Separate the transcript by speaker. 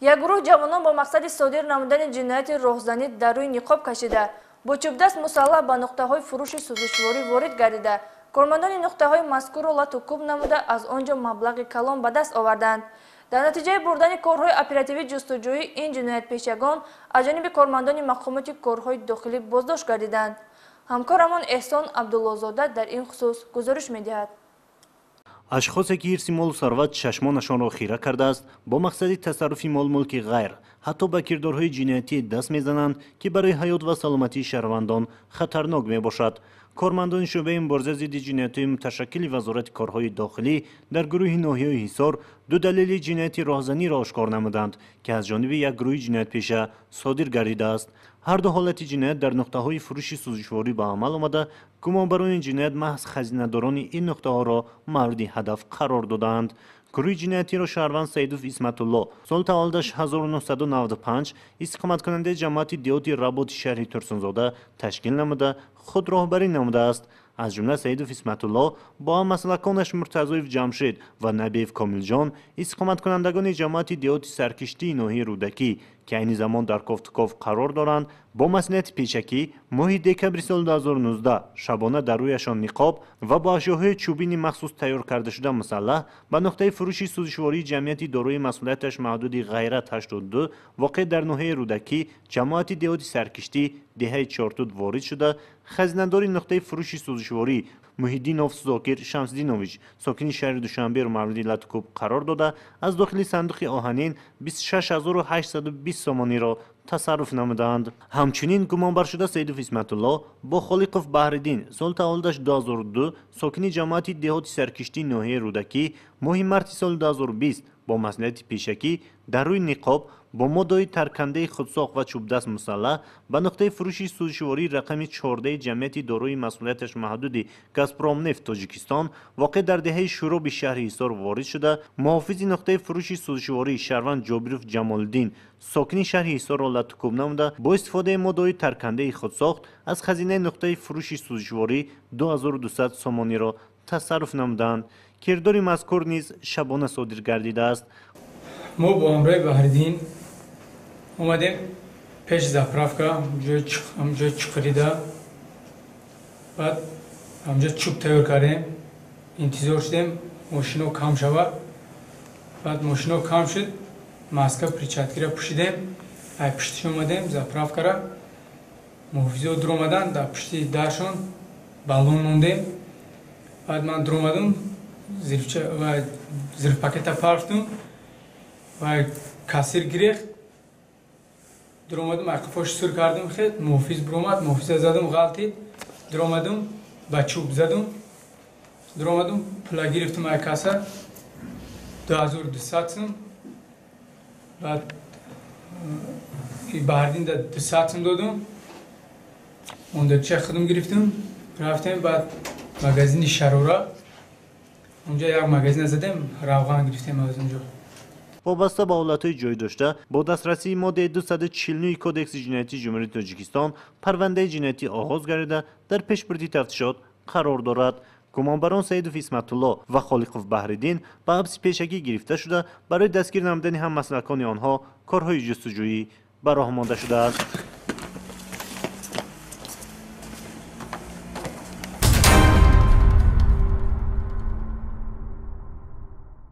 Speaker 1: Як гурӯҳ ҷавонон бо мақсади содир намудани ҷинояти роҳзанӣ дар рӯи ниқоб кашида, бо чӯбдаст мусаллаҳ ба нуқтаҳои фурӯши сӯзишворӣ ворид гардида, кормандони нуқтаҳои мазкурро лату кӯб намуда, аз он ҷо маблағи калон ба даст оварданд. Дар натиҷаи бурдани корҳои оперативӣ ҷустуҷӯӣ ин ҷиноятпешагон аз ҷониби кормандони мақомоти корҳои дохилӣ боздошт гардиданд. Ҳамкорамон Эҳсон Абдуллозода дар ин хусус гузориш медиҳад.
Speaker 2: Ашхосе ки ҳирси молу сарват чашмонашонро хира кардааст, бо мақсади тасарруфи молмулки ғайр ҳатто ба кирдорҳои ҷиноятӣ даст мезананд, ки барои ҳаёт ва саломатии шаҳрвандон хатарнок мебошад. Кормандони шӯъбаи мубориза зидди ҷиноятҳои муташаккили Вазорати корҳои дохилӣ дар гурӯҳи ноҳияи Ҳисор ду далели ҷинояти роҳзаниро ошкор намуданд, ки аз ҷониби як гурӯҳи ҷиноятпеша содир гардидааст. Ҳар ду ҳолати ҷиноят дар нуқтаҳои фурӯши сӯзишворӣ ба амал омада, гумонбарони ҷиноят маҳз хазинадорони ин нуқтаҳоро мавриди ҳадаф қарор додаанд. Гурӯҳи ҷиноятиро шаҳрванд Саидов Исматулло, соли таваллудаш 1995, истиқоматкунандаи ҷамоати деҳоти Работи шаҳри Турсунзода ташкил намуда, худ роҳбарӣ намудааст. Аз ҷумла Саидов Исматулло бо ҳаммаслаконаш Муртазоев Ҷамшед ва Набиев Комилҷон, истиқоматкунандагони ҷамоати деҳоти Саркиштии ноҳияи Рӯдакӣ, ки айни замон дар кофтуков қарор доранд, бо маслиҳати пешакӣ моҳи декабри соли 2019 шабона дар рӯяшон ниқоб ва бо ашёҳои чӯбини махсус тайёр кардашуда мусаллаҳ ба нуқтаи фурӯши сӯзишвории ҷамъияти дорои масъулияташ маҳдуди Ғайрат 82 воқеъ дар ноҳияи Рӯдакӣ, ҷамоати деҳоти Саркиштӣ, деҳаи Чортуд ворид шуда, хазинадори нуқтаи фурӯши сӯзишворӣ Муҳиддинов Зокир Шамсиддинович, сокини шаҳри Душанберо мавриди латукӯб қарор дода, аз дохили сандуқи оҳанин 26820 сомониро тасарруф намуданд. Ҳамчунин гумонбаршуда Саидов Исматулло бо Холиқов Баҳриддин, соли таваллудаш 2002, сокини ҷамоати деҳоти Саркиштии ноҳияи Рӯдакӣ, моҳи марти соли 2020 бо маслиҳати пешакӣ дар рӯи ниқоб бо моддаҳои таркандаи худсохт ва чӯбдаст мусаллаҳ ба нуқтаи фурӯши сӯзишвории рақами 14 ҷамъияти дорои масъулияташ маҳдуди Газпромнефт Тоҷикистон воқеъ дар деҳаи Шӯроби шаҳри Ҳисор ворид шуда, муҳофизи нуқтаи фурӯши сӯзишвории шаҳрванд Ҷобиров Ҷамолиддин, сокини шаҳри Ҳисорро латукӯб намуда, бо истифодаи моддаҳои таркандаи худсохт аз хазинаи нуқтаи фурӯши сӯзишворӣ 2200 сомониро тасарруф намуданд. Кирдори мазкур низ шабона содир гардидааст.
Speaker 3: Мо бо ҳамроҳи Баҳриддин омадем пеш заправка, ҳамҷои чуқурида, баъд ҳамҷо чӯб тайёр кардем, интизор шудем мошино кам шавад. Баъд мошино кам шуд, маска перчаткира пӯшидем, ай пуштиш омадем заправкара, муҳофизо дуромадан, дар пушти даршон баллон мондем. Баъд ман дуромадам, зирфпакета партум ва кассир гирехт, дуромадам, ақифош сур кардам, хед муҳофиз биромад, муҳофиза задам, ғалтид, дуромадам, ба чӯб задам, дуромадам, пула гирифтам ай касса 2200 сум, баъд Баҳриддин да 200 сум додам, ондача худам гирифтам, рафтем баъд магазини Шарора, онҷо як магазина задем, равған гирифтем аз онҷо.
Speaker 2: Вобаста ба ҳолатҳои ҷой дошта бо дастрасии моддаи 249 Кодекси ҷиноятии Ҷумҳурии Тоҷикистон парвандаи ҷиноятӣ оғоз гардида, дар пешбурди тафтишот қарор дорад. Гумонбарон Саидов Исматулло ва Холиқов Баҳриддин ба ҳабси пешакӣ гирифта шуда, барои дастгир намудани ҳаммаслакони онҳо корҳои ҷустуҷӯӣ ба роҳ монда шудааст.